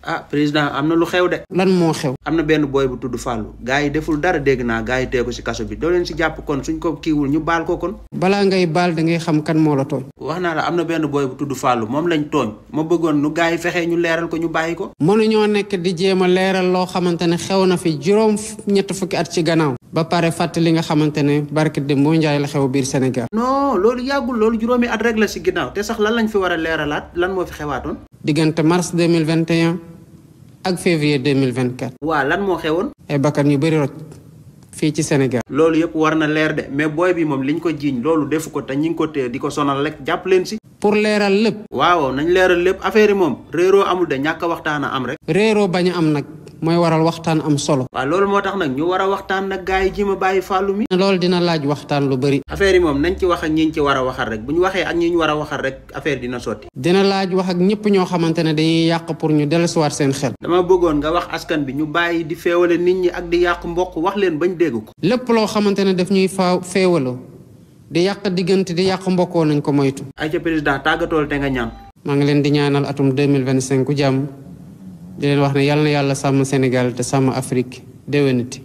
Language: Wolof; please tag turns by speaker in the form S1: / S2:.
S1: ah président am na lu xew de.
S2: lan moo xew.
S1: am na benn booy bu tudd Fallou gars yi deful dara dégg naa gars yi teeku si kaso bi doo leen si jàpp kon suñ ko kiiwul ñu baal ko kon.
S2: balaa ngay baal da ngay xam kan moo la tooñ.
S1: wax naa la am na benn booy bu tudd Fallou moom lañ tooñ ma bëggoon nu gars yi fexee ñu leeral ko ñu bàyyi ko.
S2: mënuñoo nekk di jéem a leeral loo xamante ne xew na fi juróom ñett fukki at ci gannaaw. ba pare fàtte li nga xamante ne barke de moo njaay la xew biir Sénégal.
S1: non loolu yàggul loolu juróomi at rek la si ginnaaw te sax lan lañ fi war a leeralaat lan moo fi xewaatoon.
S2: diggante mars 2021 ak février 2024.
S1: waa lan moo xewoon.
S2: ay bakkan yu bëri rot fii ci Sénégal.
S1: loolu yëpp war na leer de mais booy bi moom liñ ko jiiñ loolu defu ko te ñi ngi ko téye di ko sonal rek jàpp leen si.
S2: pour leeral lépp.
S1: waaw nañ leeral lépp affaire yi moom réeroo amul de ñàkk a waxtaan a am rek.
S2: réeroo bañ a am nag mooy waral waxtaan am solo.
S1: waaw loolu moo tax nag ñu war a waxtaan nag gars yi ji ma bàyyi Fallou mi.
S2: loolu dina laaj waxtaan lu bëri.
S1: affaire yi moom nañ ci wax ak ñi ñu ci war a waxal rek bu ñu waxee ak ñi ñu war a waxal rek affaire dina sotti.
S2: dina laaj wax ak ñëpp ñoo xamante ne dañuy yàq pour ñu dellusiwaat seen xel.
S1: dama bëggoon nga wax askan bi ñu bàyyi di féewale nit ñi ak di yàq mboq wax leen bañ dégg ko.
S2: lépp loo xamante ne daf ñuy féewaloo di yàq diggante di yàq mbokkoo nañ ko moytu.
S1: ay ca président tàggatool te nga ñaan.
S2: maa ngi leen di ñaanal atum 2025 jàmm di leen wax ne yàlla na yàlla sàmm Sénégal te sàmm Afrique déwénati.